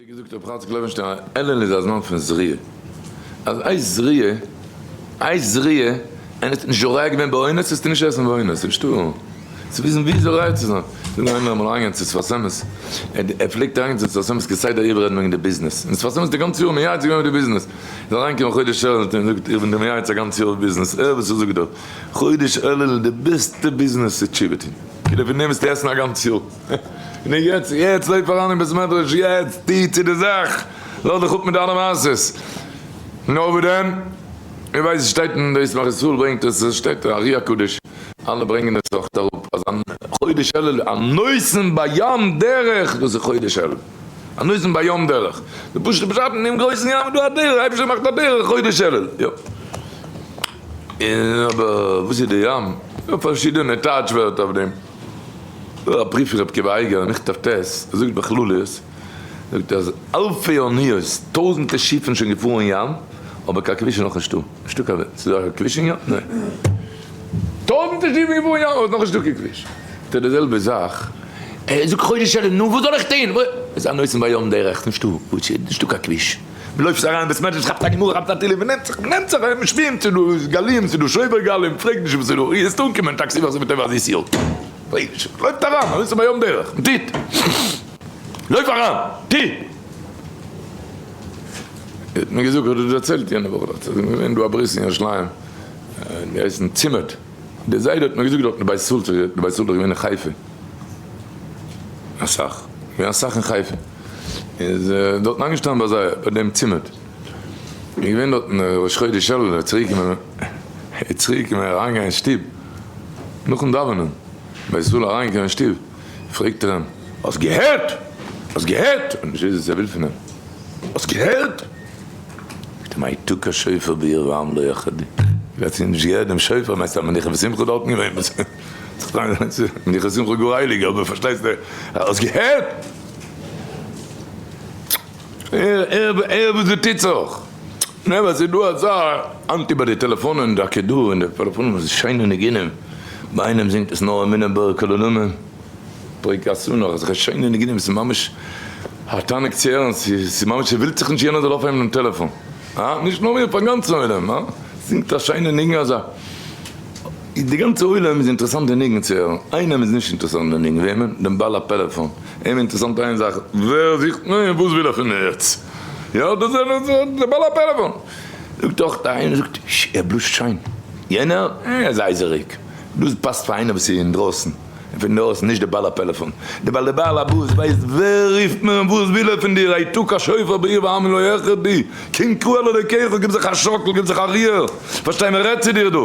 האט געזאגט רבי חצקל לעווינשטיין אז אלול איז א זמן פון זריעה, אז עת זריעה, עת זריעה, איינער האט נישט זורע געווען באונס וועסטו נישט עסן באונס, נישטא צו וויסן ווי זורע צו זיין, זאג נאר איינער אמאל אריינגיין צו שפת אמת, ער פלעגט אריינגיין צו שפת אמת כסדר איבעררעדן וועגן די ביזנעס, און שפת אמת די גאנצע יאר מייעץ געווען מיט די ביזנעס, איז אריינגעקומען חודש אלול האט ער אים געזאגט איך בין דיר מייעץ א גאנץ יאר ביזנעס, הער וואס איך זאג דיר, חודש אלול איז די בעסטע ביזנעס צו תשובה טון, כאילו פון דעם וועסטו עסן א גאנץ יאר. נו יעצט, יעצט לויף אריין אין בית מדרש, יעצט טו צו די זאך, לאז דיך אפ מיט אלע מעשות. נו וואו דען? איך ווייס עס שטייט אין די ישמח ישראל ברענגט עס, עס שטייט אין ארי הקדוש, אלע ברענגען עס אויך אראפ, אז חודש אלול הנותן בים דרך, דאס איז חודש אלול, הנותן בים דרך, די פשוט'ע פשט אין דעם גרויסן ים איז דא א דרך, אייבערשטער מאכט א דרך חודש אלול, יא. און אבער וואס איז די ים? דא פארשידענע טייטש ווערטער אויף דעם. דא א בריוו פון רבי עקיבא אייגער אין מכתב ט', ער זאגט בכלליות, זאגט ער אז אלפי אוניות, טויזענטע שיפן שוין געפארן אין ים, אבער קיין כביש איז נאך נישטא, נישטא קיין וועג, ס'איז דא א כביש אין ים? ניין. טויזענטע שיפן געפארן אין ים אבער נאך נישטא קיין כביש. זאגט ער די זעלבע זאך, ער זאגט חודש אלול, נו וואס זאל איך טון? איז הנותן בים דרך, נישטא, נישטא קיין כביש. מ'לויפט אריין אין בית מדרש, כאפט א גמרא, כאפט א תהילים, מ'נעמט זיך, מ'נעמט זיך, מ'שווימט, ס'איז דא גלים, ס'איז דא שובר גלים, פרעג נישט וואס איז דא, וועסט אנקומען, טאקסי וואס איז מיט אים א זיס יאר, פרעג נישט, לויפט אריין, אזוי איז ביום דרך, מ'טוט, לויף אריין, טו! האט מיר געזאגט, האט ער דערציילט יענע וואך, דאכט זיך, איז געווען דא א ברית אין ירושלים, געהייסן צימערט, דער זיידע האט מיר געזאגט דארט אין בית סולטה, די בית סולטה איז געווען אין חיפה, אסאך, געווען אסאך אין חיפה. איז דארטן איינגעשטאנען ביי זיי ביי דעם צימערט, איז געווען דארטן ראש חודש אלול, ער איז צוריק געקומען, ער איז צוריק געקומען אריינגיין אין שטוב, נאכן דאווענען, ביי ישראל אריינגעקומען אין שטוב, פרעגט ער אים, האסט געהערט? האסט געהערט? און נישט וויסן וואס ער וויל פון אים, האסט געהערט? זאגט אים, היתקע שופר בעיר ועם לא יחד, ווי האט איר נישט געהערט דעם שופר, מיינסט אז מנוחה ושמחה דארטן געווען? מנוחה ושמחה גאר הייליג, אבער פארשטייסט, האסט געהערט? הער וואס דא טוט זיך. נעבעך ס'איז דא אזא אנטי ביי די טעלעפאנען דוקא דא אין די טעלעפאנען וואס איז שיינע ניגונים, ביי איינעם זינגט עס נאר אמונה ברכו ללמה פרק עשו נאך אזעלכע שיינע ניגונים ס'איז ממש א תענוג צו הערן, ס'איז ממש ס'ווילט זיך נישט יענער זאל אויפהייבן דעם טעלעפאן, הא? נישט נאר מיר פארן גאנצן עולם, הא? זינגט א שיינע ניגון אזא. די גאנצע עולם איז אינטערעסאנט די ניגון צו הערן, איינעם איז נישט אינטערעסאנט די ניגון, וועמען? דעם בעל הפעלעפאן, אים איז אינטערעסאנט איין זאך, ווער זוכט מיר און וואס וויל ער פון מיר יעצט? יא דאס איז דער בעל הפעלעפאן. זאגט אויך דער איינער זאגט, ש ער בלאזט שיין, יענער, אה ער איז הייזעריג, דאס פאסט פאר איינער וואס איז אינדרויסן, פון דרויסן, נישט דער בעל הפעלעפאן, דער בעל דער בעל הבית ווייסט ווער רופט מיר און וואס וויל ער פון דיר, היתקע שופר בעיר ועם לא יחרדו, קום קרא אל אלוקיך, גיב זיך א שאקל, גיב זיך א ריר, פארשטיי מען רעדט צו דיר דא.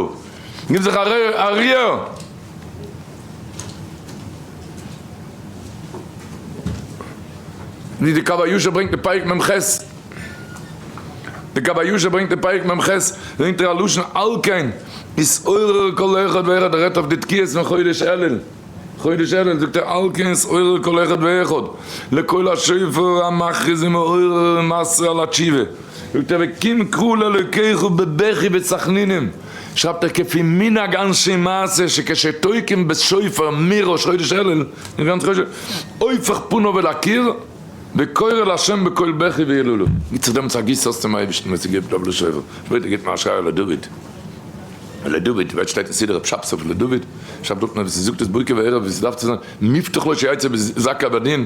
גיב זיך א ריר! ווי די קב הישר ברענגט אין פרק מ ח, די קב הישר ברענגט אין פרק מ ח, ברענגט ער א לשון על כן יתעורר כל אחד ואחד, ער רעדט אויף די תקיעות פון חודש אלול, חודש אלול זאגט ער על כן יתעורר כל אחד ואחד לקול השופר המכריז ומעורר ומתרה על התשובה, זאגט ער וקום קרא לאלוקיך בבכי ותחנונים. שרייבט ער כפי מנהג אנשי מעשה שכשתוקעים בשופר מראש חודש אלול און גאנץ חודש הופך פניו אל הקיר וקורא לה' בקול בכי וילולה, גיט זיך דעמאלטס א גיס אויס צום אייבערשטן ווען ס'גיבט אויף לשופר, שפעטער גיבט מען א שריי לדוד, לדוד, וועט שטייט אין סידור רב שבתי אויף לדוד, שרייבט דארטן אז ס'זאגט עס בוקר וערב ווי ס'דארף צו זיין, מובטח לו שיצא זכאי בדין,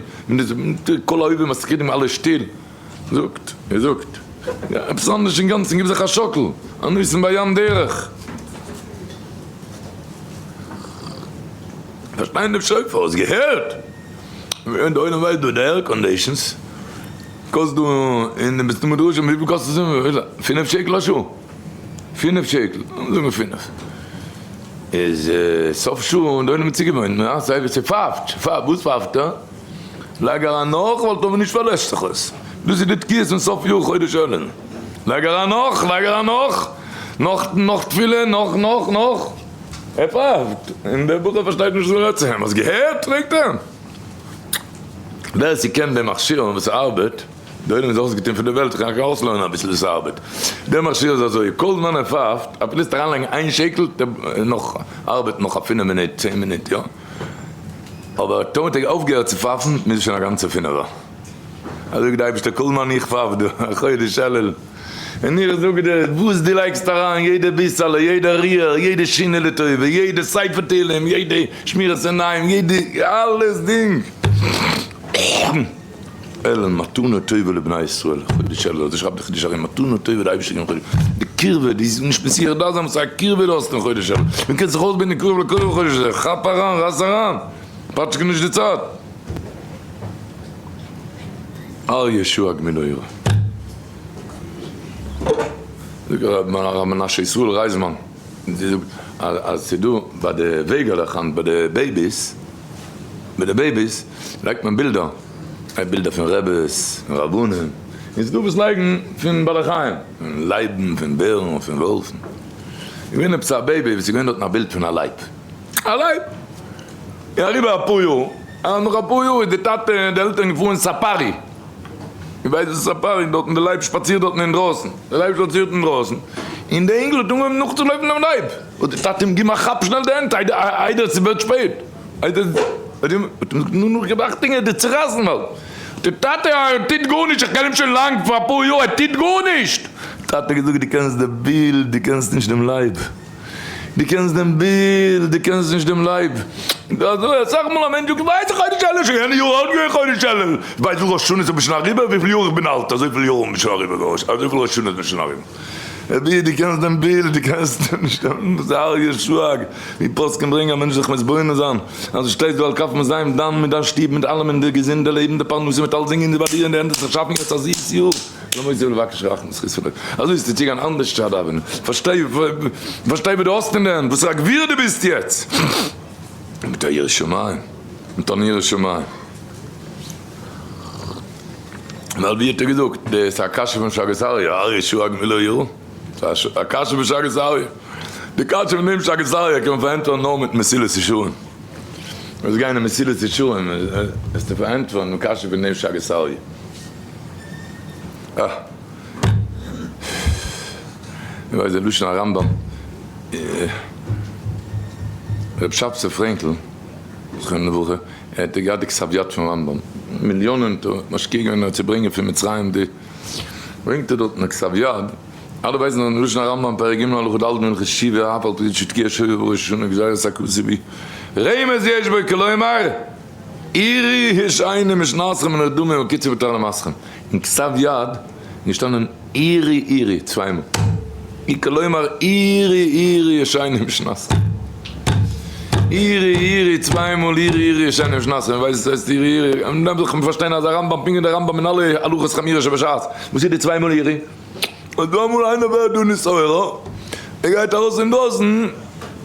כל האויבים מסכימים אלע שטיל. זאגט, ער זאגט, יא, עפעס אנדערש אינגאנצן, גיב זיך א שאקל, הנותן בים דרך. פארשטיין דעם שופר, האסט געהערט? ווען די עולם ווייסט דא די air conditions קאסט דא אין די בית מדרשים וויפיל קאסט עס פינף שקל א שעה? פינף שקל, לאמיר זאגן פינף. איז סוף שעה און די עולם איז צוגעוואוינט, נו, סיי ווי ס'פייפט, ס'פייפט, וואס פייפט ער? לייג אריין נאך ווייל טאמער נישט פארלעשט זיך עס. דאס איז די תקיעות פון סוף יאר חודש אלול. לייג אריין נאך, לייג אריין נאך, נאך, נאך תפילה, נאך, נאך, נאך. ער פייפט, און דער בחור פארשטייט נישט וואס מ'רעדט צו אים. האסט געהערט? פרעגט ער. ווער ס'קען דעם מכשיר און וואס ס'ארבעט, דער עולם איז אויסגעטון פון די וועלט, כ'גיי אויסלערנען אביסל ווי ס'ארבעט. דער מכשיר איז אזוי, כל זמן ער פייפט, אפילו וועסט אריינלייגן איין שקל, נאך ארבעט נאך א פינף מינוט, צען מינוט, יא. אבער טאמער האט ער אויפגעהערט צו פייפן מוז ער שוין א גאנצע פינעווער. אזוי זאגט די אייבערשטער כל זמן איך פייף דא, חודש אלול, און איך זאג דיר וואס דו לייגסט אריין, יעדע ביסעלע, יעדע ריר, יעדע שינה לטובה, יעדע ספר תהילים, יעדע שמירת עיניים, יעדע אלעס דינג. אלול מתנה טובה לבני ישראל, חודש אלול, אזוי שרייבט די חידושי הרי"ם, מתנה טובה די אייבערשטער געבן חודש, די קירבה, די איז נישט מסיח דעת זיין וואס א קירבה דו האסט אין חודש אלול, מען קען זיך אויסבעטן קרוב לקרוב חודש הזה, כאפ אריין, רייס אריין, פאטשקע נישט די צייט. אריה שאג מנורה. זאגט הרב מנשה ישראל רייזמאן, זאגט אז ס'דא ביי די וועגעלעך היינט ביי די babies, ביי די babies לייגט מען בילדער, בילדער פון רעבעס, פון רבנים, און ס'דא וואס לייגן פון בעלי חיים, פון לייבן, פון בערן, פון וואלפן. איז געווען עפעס א baby וואס איז געווען דארטן א בילד פון א לייב. א לייב! און אריבער אפאר יאר, אז נאך אפאר יאר איז די טאטע און די עלטערן געפארן אין safari. איר ווייסט וואס איז safari? דארטן די לייב שפאצירט דארטן אינדרויסן. די לייב שפאצירט אינדרויסן, און די אינגל האט אנגעהויבן נאכצולויפן דעם לייב. האט די טאטע אים געגעבן א כאפ שנעל די הענט איידער ס'ווערט שפעט. האט אים געזאגט נו נו געב אכטונג ער וועט דיר צורייסן באלד. די טאטע ער טוט גארנישט איך קען אים שוין לאנג פאר אפאר יאר ער טוט גארנישט. טאטע האט געזאגט דו קענסט די בילד דו קענסט נישט דעם לייב. דו קענסט דעם בילד דו קענסט נישט דעם לייב. אזוי אסאך מאל א מענטש זאגט ווייס איך חודש אלול שוין יענע יאר אלט געווען חודש אלול ווייס איך ראש השנה איז שוין אריבער וויפיל יאר איך בין אלט אזויפיל יאר בין שוין אריבער אזויפיל ראש השנה איז שוין אריבער. רבי דו קענסט דעם בילד דו קענסט נישט דעם זהר ישועג ווי פוסקים ברענגען א מענטש זיך מתבונן זיין אז דו שטייסט דא על כף מאזניים דיין מיט דיין שטוב מיט אלעמען די געזונט די לעבן די פרנסה מיט אלצדינג אין ביי דיר אין די הענט זיך שאפן יעצט א זיס יאר למוציא ולבקש רחמים זכות פון אויבן אזוי איז צו צוגיין אנדערש צו א דאווענען פארשטיי פארשטיי וואס דו האסט אין די הענט וואסערע גביר דו ביסט יעצט מיט א יראת שמים מיט אן יראת שמים. ווייל ווי האט ער געזאגט, דאס איז א קשיא פון שאגת אריה, אריה שאג מלא ירא, ס'איז א קשיא פון שאגת אריה, די קשיא פון דעם שאגת אריה קען מען פארענטפערן נאר מיט מסילת ישרים, וועסט גיין אין מסילת ישרים וועסטו פארענטפערן די קשיא פון דעם שאגת אריה. אה. איך ווייס די לשון הרמב ם, ר' שבתי פרענקל זכרונו לברכה, ער האט געהאט די כתב יד פון רמב ם, מיליאנען האט ער משקיע געווען צו ברענגען פון מצרים די, ברענגט ער דארטן א כתב יד, אלע ווייסן דאך לשון הרמב ם פרק ג' הלכה ד' הלכות תשובה אף על פי שתקיע שופר בראש השנה גזירת הכתוב היא רמז יש בו כלומר עורו ישנים משנתכם ונרדמים הקיצו בתרדמתכם, אין כתב יד איז געשטאנען עורו עורו צוויי מאל, אי כלומר עורו עורו ישנים משנתכם. עורו עורו צוויי מאל עורו עורו ישנים משנתכם, ווייסט וואס הייסט עורו עורו? מען דארף דאך פארשטיין אז א רמב ם פונקט ווי דער רמב ם אין אלע הלכות חמירא שבשס, וואס איז די צוויי מאל עורו? אז דא אמאל איינער ווערט דא נתעורר, ער גייט ארויס אינדרויסן,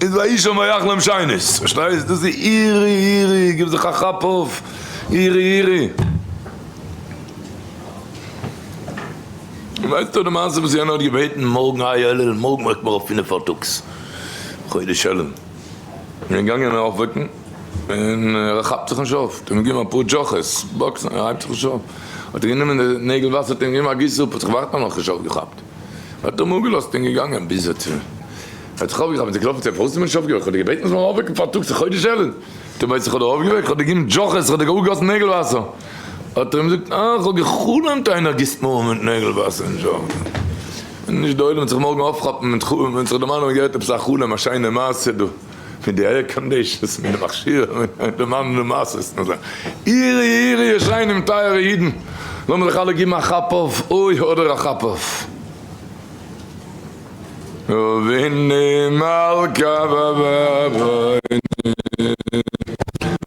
איז ויישן ויחלום שנית, פארשטייסט? דאס איז עורו עורו, גיב זיך א כאפ אויף, עורו עורו. ווייסטו די מעשה וואס יענער האט געבעטן מארגן ה' אלול, מארגן וועקט מיר אויף פינף פארטאגס, חודש אלול, און געגאנגען אים אויפוועקן, און ער כאפט זיך נישט אויף, האט אים געגעבן אפאר דזשאכעס, באקסן, ער הייבט זיך נישט אויף, האט ער גענומען די נעגל וואסער האט אים געגעבן א גיס אפ, האט זיך ווייטער נאכנישט אויפגעכאפט, האט ער אים אפגעלאזט און געגאנגען, ביז ער האט זיך אויפגעכאפט, איז ער געלאפן צו אים, פארוואס האסטו מיר נישט אויפגעוועקט, איך האב דיר געבעטן זאלסט מיר אויפוועקן פארטאגס, חודש אלול, דו ווייסט איך האב דיר אויפגעוועקט, איך האב דיר געגעבן דזשאכעס, איך האב דיר אפגעגאסן נעגל וואסער. האט ער אים געזאגט, אה, איך האב גע'חלומ'ט איינער גיסט מיר אן מיט נעגל וואסער אין דזשאכעס. און נישט די עולם וועט זיך מארגן אויפכאפן מיט חלום, וועט זיך דערמאנען מ'האט געהערט עפעס א חלום, א שיינע מעשה דא, מיט די air conditions, מיט די מכשירים, און דערמאנען די מעשות. און אזוי. עורו עורו ישנים טייערע אידן, לאמיר זיך אלע גיבן א כאפ אויף, אוי האדער א כאפ אויף. אבינו מלכא ואבינו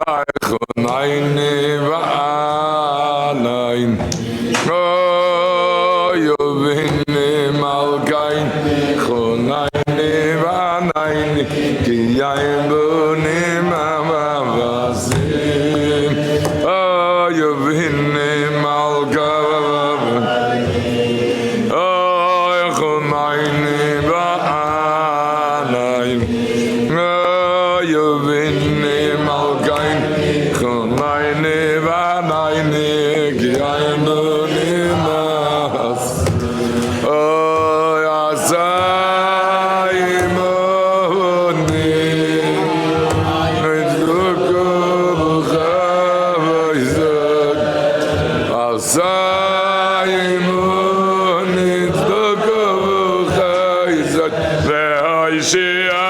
ויחנני וענני אוי אבינו מלכינו חנני וענני כי אין בנים אבסים אוי אבינו מלכא ואבינו אוי חנני וענני אוי אבינו מלכינו חנני וענני כי אין בנים אוי עשה עמנו. עמנו צדקה וחסד והושיעני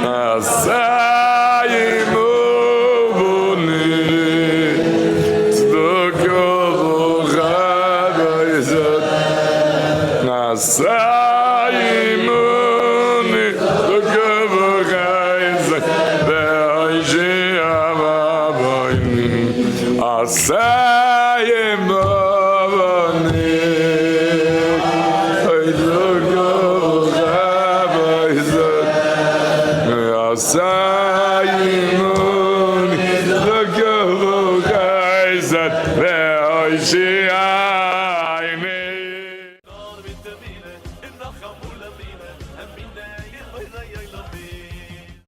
עשה עמנו צדקה וחסד עשה עמנו צדקה וחסד והושיעני עשה עמנו צדקה וחסד עשה עמנו.